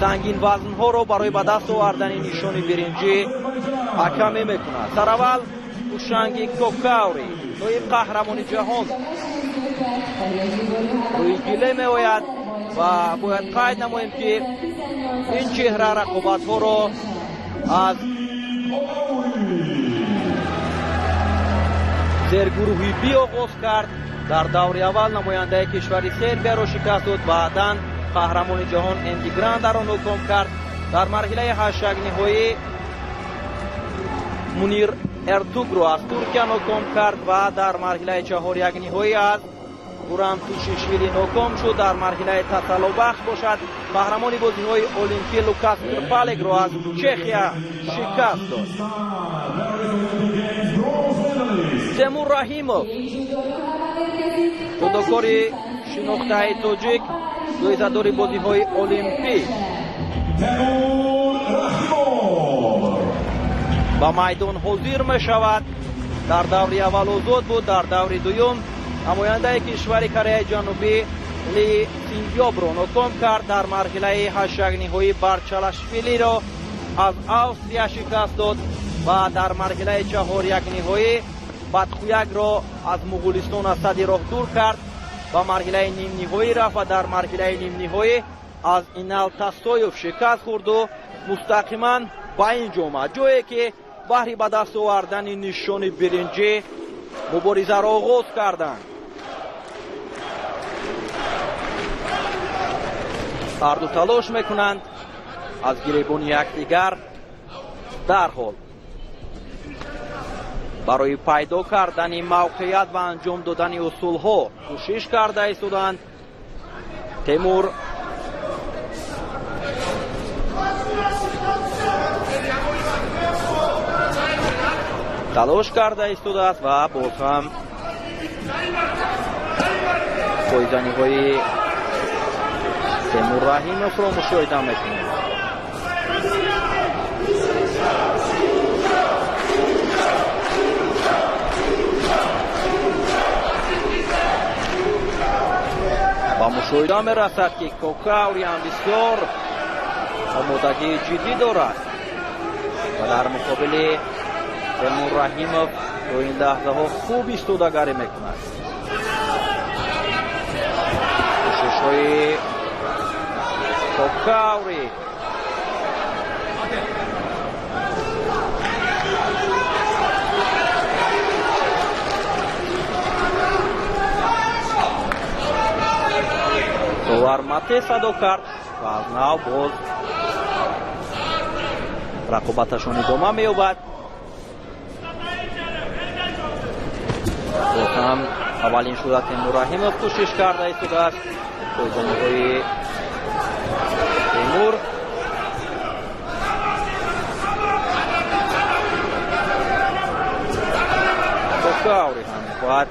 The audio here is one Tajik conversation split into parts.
Сангинвазнҳоро барои ба даст овардани нишони биринҷӣ ҳакамӣ мекунад. Сараввал Ҳушанги Кокаури, ноиб қаҳрамони ҷаҳон, рӯи гиле меояд ва бояд қайд намоем, ки ин чеҳра рақобатҳоро аз зергурӯҳи Би оғоз кард. Дар даври аввал намояндаи кишвари Сербияро шикаст дод, баъдан қаҳрамони ҷаҳон Энди Грандаро ноком кард. Дар марҳилаи ҳаштякниҳоӣ Мунир Эртугро аз Туркия ноком кард ва дар марҳилаи чаҳорякниҳоӣ аз Гурам Тушишвили ноком шуд. Дар марҳилаи тасаллобахш бошад, қаҳрамони бозиҳои олимпӣ Лукас Крпалекро аз Чехия шикаст дод. Темур Раҳимов, ҷудокори шинохтаи тоҷик, ҷоизадори бозиҳои олимпӣ, ба майдон ҳозир мешавад. Дар даври аввал озод буд, дар даври дуюм намояндаи кишвари Кореяи Ҷанубӣ Ли Сингёбро ноком кард. Дар марҳилаи ҳаштякниҳоӣ Барчалашвилиро аз Австрия шикаст дод ва дар марҳилаи чаҳорякниҳоӣ Бадхуякро аз Муғулистон аз сади роҳ дур кард, ба марҳилаи нимниҳоӣ рафт ва дар марҳилаи нимниҳоӣ аз Инал Тасоев шикаст хӯрду мустақиман ба ин ҷо омад, ҷое ки баҳри ба даст овардани нишони биринҷӣ муборизаро оғоз карданд. Ҳарду талош мекунанд аз гиребони якдигар дарҳол барои пайдо кардани мавқеият ва анҷом додани усулҳо кӯшиш карда истоданд. Темур талош карда истодааст ва боз ҳам пойзаниҳои Темур Раҳимовро мушоҳида мекунем. Ба мушоҳида мерасад, ки Кокаури ҳам бисёр омодагии ҷиддӣ дорад ва дар муқобили Темур Раҳимов то ин лаҳзаҳо хуб истодагарӣ мекунад. Кӯшишҳои Кокаури довар мате садо кард ва аз нав боз рақобаташон идома меёбад. Боз ҳам аввалин шуда Темур Раҳимов кӯшиш карда истодааст. Пойзаниҳои Темур Кокаури ҳам мехоҳад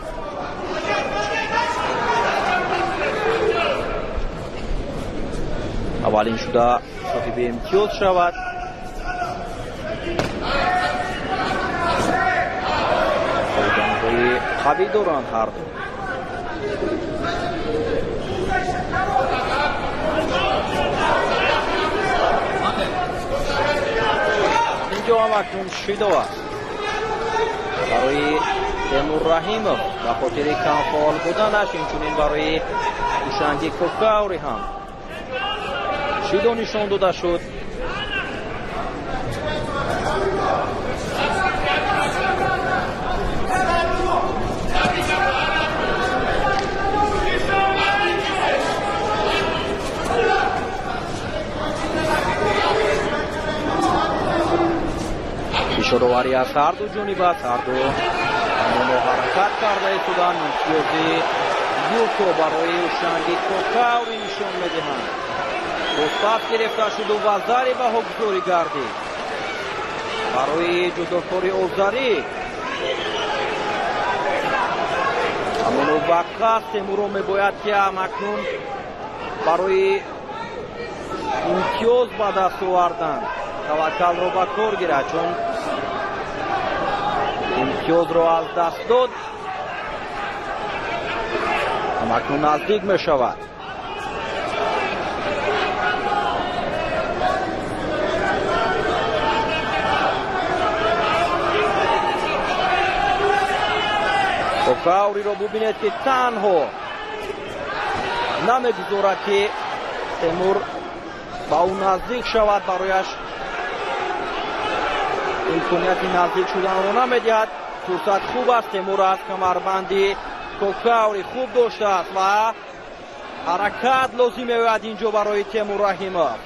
аввалин шуда соҳиби имтиёз шавад. Пойзаниҳои қавӣ доранд ҳарду. Инҷо ҳам акнун шидо аст барои Темур Раҳимов ба хотири камфаъол буданаш, инчунин барои Ҳушанги Кокаури ҳам шидо нишон дода шуд. Ишороварӣ аз ҳарду ҷониб аст. Ҳарду ҳамоно ҳаракат карда истоданд. Имтиёзи юко барои Ҳушанги Кокаури нишон медиҳанд. Боз гирифта шуду вазари баҳогузорӣ гардид барои ҷудокори озарӣ. Ҳамоно вақт аст, Темурро мебояд, ки ҳамакнун барои имтиёз ба даст овардан таваккалро ба кор гирад, чун имтиёзро аз даст дод, ҳамакнун наздик мешавад. Кокауриро бубинед, ки танҳо намегузорад, ки Темур ба ӯ наздик шавад, барояш имконияти наздик шуданро намедиҳад. Фурсат хуб аст, Темур аз камарбанди Кокаури хуб доштааст ва ҳаракат лозим меояд инҷо барои Темур Раҳимов.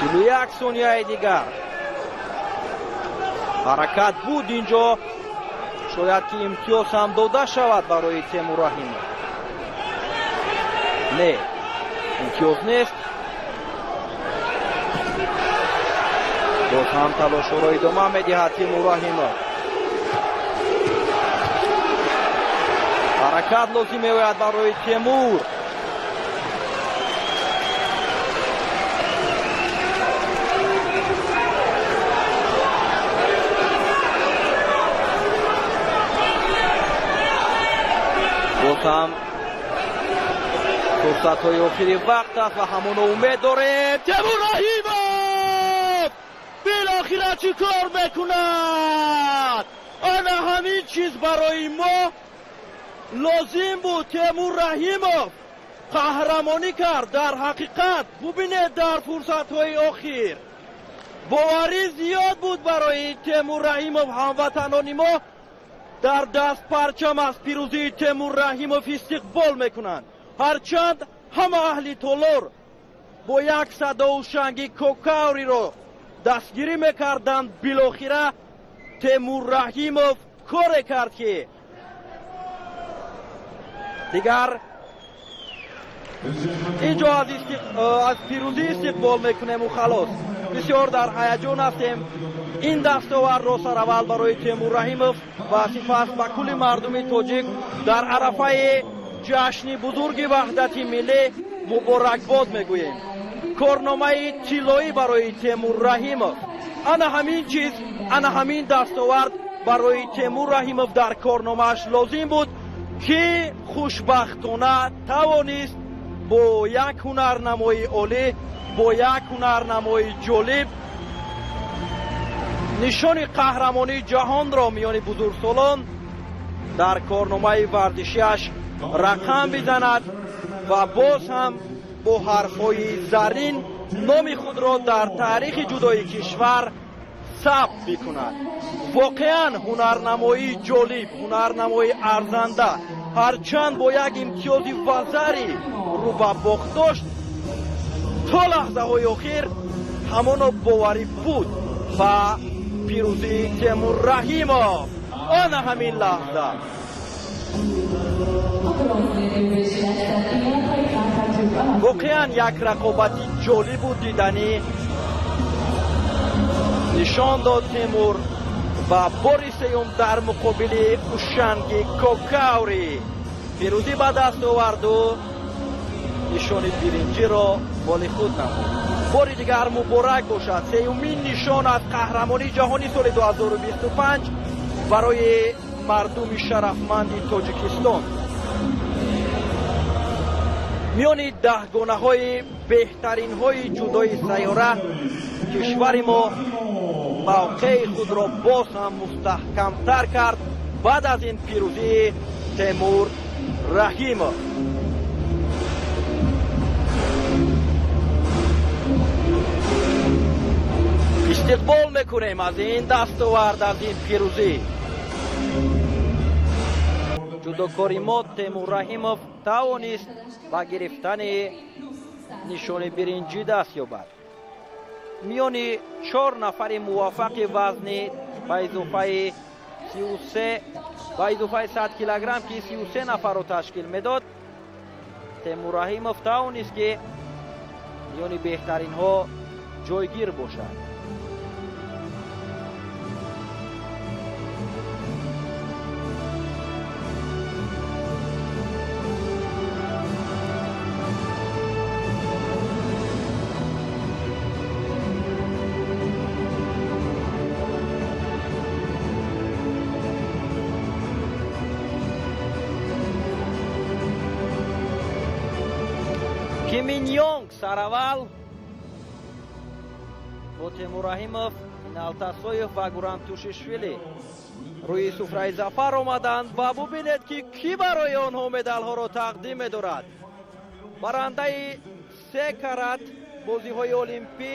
41 сонияи дигар ҳаракат буд инҷо, шояд ки имтиёз ҳам дода шавад барои Темур Раҳимов. Не, имтиёз нест. Боз ҳам талошҳоро идома медиҳад Темур Раҳимов. Ҳаракат лозим меояд барои Темур. Боз ҳам фурсатҳои охири вақт аст ва ҳамоно умед дорем. Темур Раҳимов билохира чӣ кор мекунад? Ана ҳамин чиз барои мо лозим буд. Темур Раҳимов қаҳрамонӣ кард. Дар ҳақиқат бубинед, дар фурсатҳои охир боварӣ зиёд буд барои Темур Раҳимов. Ҳамватанони мо дар даст парчам аз пирӯзии Темур Раҳимов истиқбол мекунанд. Ҳарчанд ҳама аҳли толор бо як садову шанги Кокауриро дастгирӣ мекарданд, билохира Темур Раҳимов коре кард, ки дигар инҷо аз пирӯзӣ истиқбол мекунему халос. Бисёр дар ҳаяҷон ҳастем. Ин дастовардро сараввал барои Темур Раҳимов ва сипас ба кулли мардуми тоҷик дар арафаи ҷашни бузурги ваҳдати миллӣ муборакбод мегӯем. Корномаи тиллоӣ барои Темур Раҳимов. Ана ҳамин чиз, ана ҳамин дастовард барои Темур Раҳимов дар корномааш лозим буд, ки хушбахтона тавонист бо як ҳунарнамои олӣ, бо як ҳунарнамои ҷолиб нишони қаҳрамонии ҷаҳонро миёни бузургсолон дар корномаи варзишиаш рақам бизанад ва боз ҳам бо ҳарфҳои заррин номи худро дар таърихи ҷудои кишвар сабт бикунад. Воқеан ҳунарнамоии ҷолиб, ҳунарнамоии арзанда, ҳарчанд бо як имтиёзи вазари рӯ ба бохт дошт, то лаҳзаҳои охир ҳамоно боварӣ буд ба пирӯзии Темур Раҳимов. Ана ҳамин лаҳза воқеан як рақобати ҷолибу диданӣ нишон дод Темур ва бори сеюм дар муқобили Ушанги Кокаури пирӯзӣ ба даст оварду нишони биринҷиро моли худ намуд. Бори дигар муборак бошад. Сеюмин нишон аз қаҳрамонии ҷаҳонӣ соли 2025 барои мардуми шарафманди Тоҷикистон. Миёни даҳгонаҳои беҳтаринҳои ҷудои сайёра кишвари мо мавқеи худро боз ҳам мустаҳкамтар кард баъд аз ин пирӯзии Темур Раҳимов. Истиқбол мекунем аз ин дастовард, аз ин пирӯзӣ. Ҷудокори мо Темур Раҳимов тавонист ба гирифтани нишони биринҷӣ даст ёбад. Миёни 4 нафари муваффақи вазни ба изофаи 33, ба изофаи 100 килограмм, ки 33 нафарро ташкил медод, Темур Раҳимов тавонист, ки миёни беҳтаринҳо ҷойгир бошад. Ким Ин Йонг сараввал Бо Темур Раҳимов, Инал Тасоев ва Гурам Тушишвили рӯи суфраи зафар омаданд ва бубинед, ки кӣ барои онҳо медалҳоро тақдим медорад. Барандаи се карат бозиҳои олимпӣ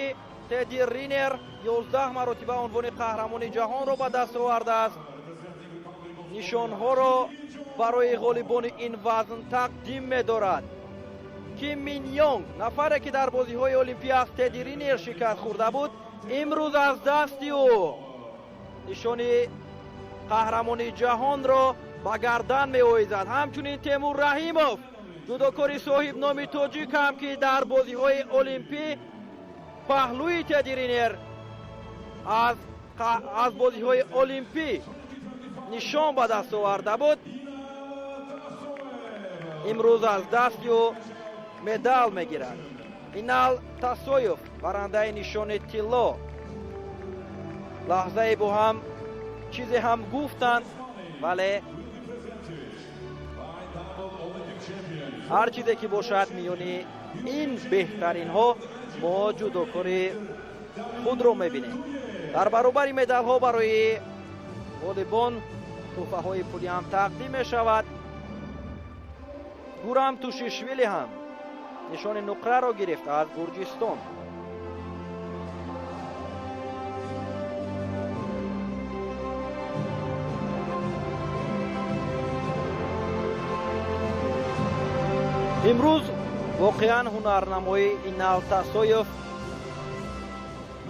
Тедди Ринер 11 маротиба унвони қаҳрамони ҷаҳонро ба даст овардааст. Нишонҳоро барои ғолибони ин вазн тақдим медорад. Ким Мин Йонг, нафаре ки дар бозиҳои олимпӣ аз Тедди Ринер шикаст хӯрда буд, имрӯз аз дасти ӯ нишони қаҳрамони ҷаҳонро ба гардан меоизад. Ҳамчунин Темур Раҳимов, ҷудокори соҳибноми тоҷик ҳам, ки дар бозиҳои олимпӣ паҳлӯи Тедди Ринер аз бозиҳои олимпӣ нишон ба даст оварда буд, имрӯз аз дасти ӯ медал мегирад. Инал Тасоев, барандаи нишони тилло. Лаҳзае бо ҳам чизе ҳам гуфтанд, вале ҳар чизе ки бошад, миёни ин беҳтаринҳо мо ҷудокори худро мебинем. Дар баробари медалҳо барои ғолибон тӯҳфаҳои пулӣ ҳам тақдим мешавад. Гурам Тушишвили ҳам нишони нуқраро гирифт аз Гурҷистон. Имрӯз воқеан ҳунарнамоии Инал Тасоев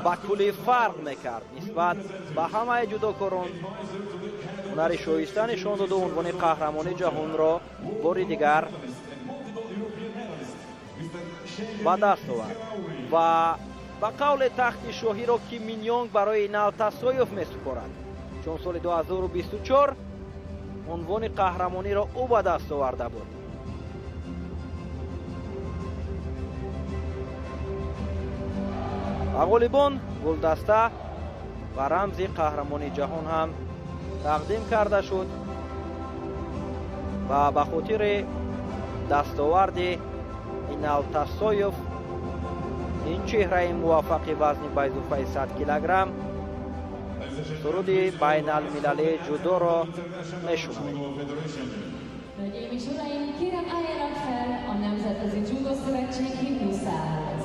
ба куллӣ фарқ мекард нисбат ба ҳамаи ҷудокорон. Ҳунари шоиста нишон доду унвони қаҳрамони ҷаҳонро бори дигар ба даст овард ва ба қавле тахти шоҳиро Ким Мин Йонг барои Инал Тасоев месупорад, чун соли 2024 унвони қаҳрамониро ӯ ба даст оварда буд. Ба ғолибон гулдаста ва рамзи қаҳрамони ҷаҳон ҳам тақдим карда шуд ва ба хотири дастоварди Инал Тасоев, ин чеҳраи муваффақи вазни байзуфаи 100 килограмм, суруди байналмилалии ҷудоро мешунавем. Hölgyeim és uraim, kérem, álljanak fel a Nemzetközi Judo Szövetség himnuszához.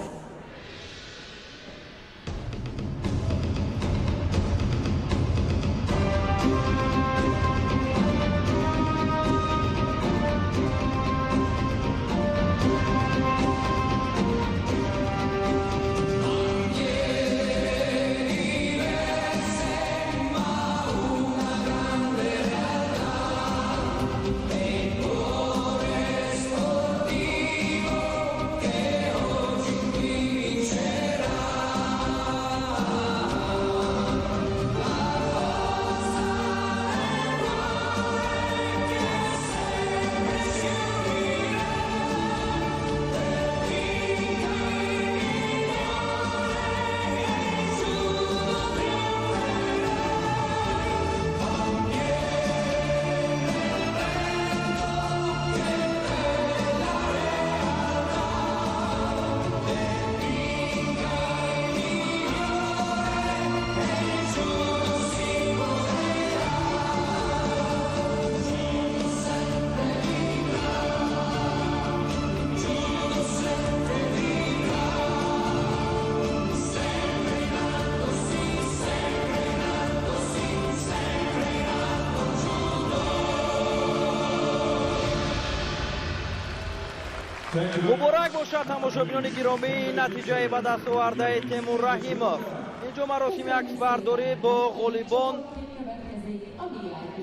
Муборак бошад, тамошобинони гиромӣ, натиҷаи ба даст овардаи Темур Раҳимов. Инҷо маросими аксбардорӣ бо ғолибон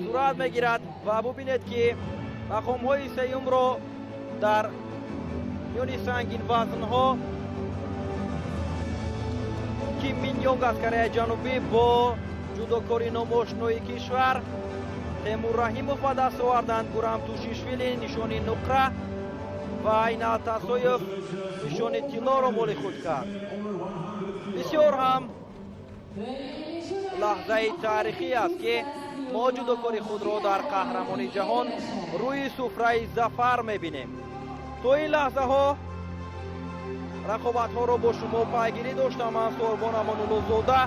сурат мегирад ва бубинед, ки мақомҳои сеюмро дар миёни сангинвазнҳо Ким Мин Йонг аз Кореяи Ҷанубӣ бо ҷудокори номошинои кишвар Темур Раҳимов ба даст оварданд. Гурам Тушишвили нишони нуқра ва Инал Тасоев нишони тиллоро моли худ кард. Бисёр ҳам лаҳзаи таърихӣ аст, ки мо ҷудокори худро дар қаҳрамони ҷаҳон рӯи суфраи зафар мебинем. То ин лаҳзаҳо Рақобатҳоро бо шумо пайгирӣ доштам ман, Сорбон Амонуллозода.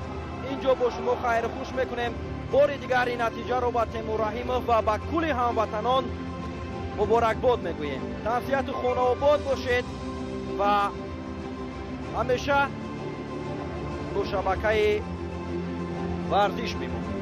Инҷо бо шумо хайру хуш мекунем. Бори дигар ин натиҷаро ба Темур Раҳимов ва ба кулли ҳамватанон муборакбод мегӯем. Тансиҳату хонаобод бошед ва ҳамеша бо шабакаи варзиш бимонед.